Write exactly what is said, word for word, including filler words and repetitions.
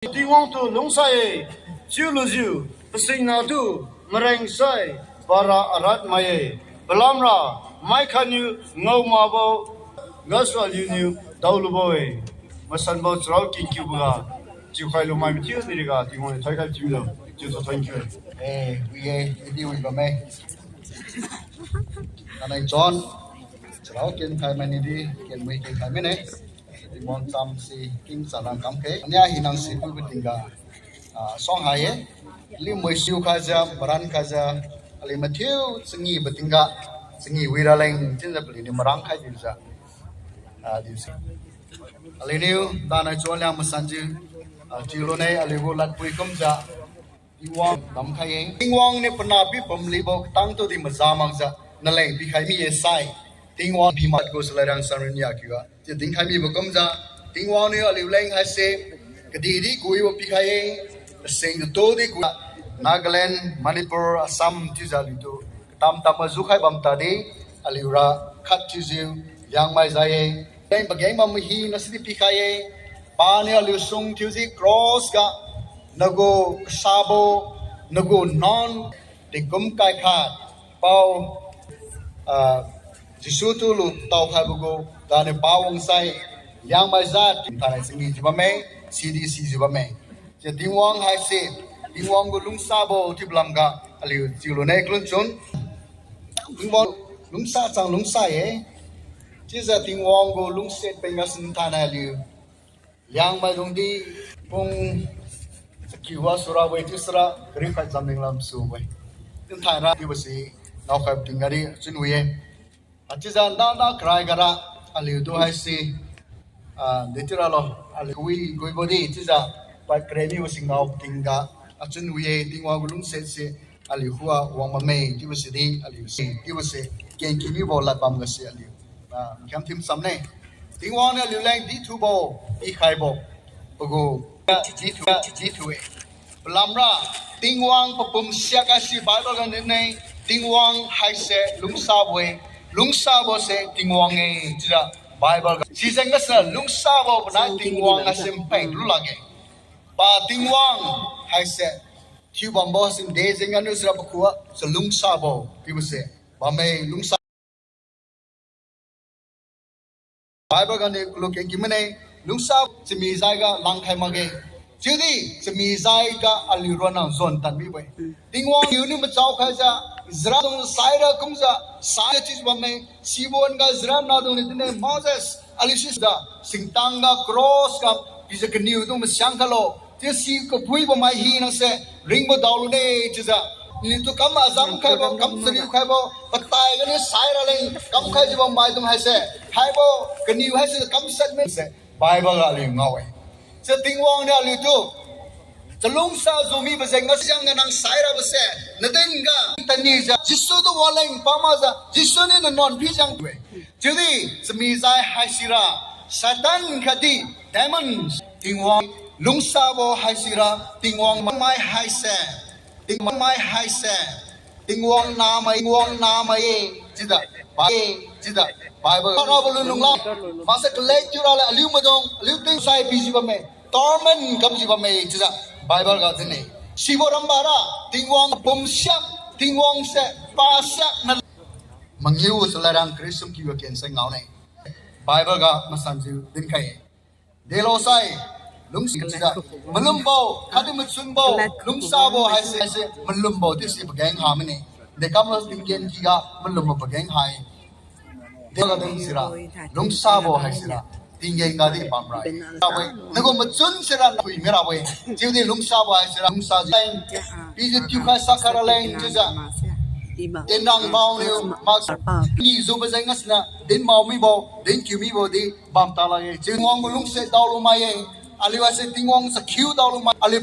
Tingwang tu lungsa-e, chiulujiu, pasingnatu, mareng sai, para arat mai-e, palamra, mai khatniu, ngao makbo, gasu aliuniu, daolubo-e, masanbo charao kingkiuboga, chiukhai lumai mathiu diriga, Tingwang niu thoikhai thiulo, chiutu thank you. Eh, wi-e, idi wi bamme. Kanai John, charao kenkhai maini di, kenmui kenkhai mine. Tingwang chamsi, king charang kamkhe. Ania hinang sipuibo tingga, ah, suang hai-e. Aliu muisiu khaijiu, maran khaijiu, aliu mathiu changibo tingga, changi wi raleng, chiujiu paliuniu marang khai diujiu. Ah, diusi. Aliuniu, tanai chuan liang masanjiu, ah, chiulune, aliugu ladpui kumjiu, Tingwang damkhai-e. Tingwang niu panahpiu pumlibo katang tudi maza makjiu, naleng pikhai mi-e sai. Tingwang pimat gu salairang sanrinia kiuga chiu dinkhai mibo kumjiu, Tingwang niu aliuleng haise, kadihdi kuibo pikhai-e, kasing katudi ku, Nagaland, Manipur, Assam chiujiu aliutu, katam tamga jukhai bam tadi, aliura khat thiujiu, Liangmai jai-e, leng pageng bambo hina sidi pikhai-e, paniu aliu sung thiujiu cross ga, nagu kasabo, nagu non, tingkum kai khat, pao, ah, Jesu tu lu taokhaibo gu, ganiu pawang sai, Liangmai jat, tingthanai changijiu bamme, sidi sijiu bamme. Chiu Tingwang haise, Tingwang gu lungsabo thiubo lamga, aliu chiulune kalunchun. Tingwang lungsa chang lungsa-e. Chiujiu Tingwang gu lungsiat peng gasu thainai aliu Liangmaidung di pung chakiu wa surabo-e chiusira, kariu khat jamling lamsu-e. Tinthaira chiubo si, ngaokhai tingga di chunwi-e. Achiujiu dada karai gara, aliutu haise, ah, detiralo, aliu kawi kawibo di, chiujiu, pad kare mibo si ngao tingga, achun wi-e, Tingwang gu lungsiat se, aliu khuga wang bamme chiubo si di, aliu si chiubo se, kengki mibo lad bamga se aliu, ah, khiam thim samne. Tingwang niu aliuleng dithubo, pikhaibo, pagu, dithu, dithu-e. Palamra, Tingwang papum siak haise Bible ga dinne, Tingwang haise lungsabo-e, lungsabo se Tingwang-e, chiujiu Bible ga. Sijeng gasu lungsabo panai Tingwang haise mpeng lu lakge. Pa Tingwang haise, thiubambo haise de jeng ganiu sira pakhuga, chalungsabo chiubo se, bamme lungsa Bible ganiu kalu kengki mane, lungsa chamijai ga langkhai makge. Chiudi chamijai ga aliu ronna jon tadmibo-e. Tingwang niu machaokhaijiu, Israel dung saira kumjiu, saira chiujiu bamme, sibo wan-ga Israel nahdung niu dinne Moses, aliu sida, singtang ga cross ga, pijiu kaniu dung masiang khailo, chiu si kapuibo mai hinase, ringbo daolune chiujiu, naliutu kam azam khaibo, kam chariu khaibo, patai ganiu saira leng, kamkhaijiu bam maidung haise, haibo, kaniu haise kam set mase, Bible ga aliu ngao-e. Chiu Tingwang niu aliutu, chalungsa jumibo jeng ngasiang ga nang sairabo se, nadin ga, tanijiu, Jesu tu waleng pamakjiu, Jesu niu nanuan pijang-e. Chiudi, chamijai haisira, Satan khatdi, demons, Tingwang, lungsabo haisira, Tingwang mai haise, Tingwang mai haise, Tingwang namai, Tingwang namai-e, chiuda, Bi-, chiuda, Bible. Parabo lun lungla, makse kalek thiurale, aliu maidung, aliu ting sai pijiu bamme, torment kamjiu bamme, chiuda, Bible ga dinne. Sibo rambara, Tingwang pum siak, Tingwang se, pa siak na mangiu salairang Christian kiga kensai ngaone. Bible ga masanjiu dinkhai-e. Delosai, lungsi chiujiu, malumbo, khatdi machunbo, lungsabo haise, haise, malumbo chiusi pageng ha mane. Dekam lo tinggen kiga, malumbo pageng ha-e. Delo deng sira, lungsabo haisira, tinggen ga di bamra-e. Rabo-e, nagu machun sira, thui mirabo-e. Chiudi lungsabo haisira, lungsa ji. Pijiu tiukhai sakhai raleng, chiujiu. Tenrang baoniu, mak, ni jubo jeng ngasina, din mao mibo, din kiu mibo di, bam talakge. Tingwang gu lungse daolu mai-e. Aliu haise Tingwang chakhiu daolu mai. Aliu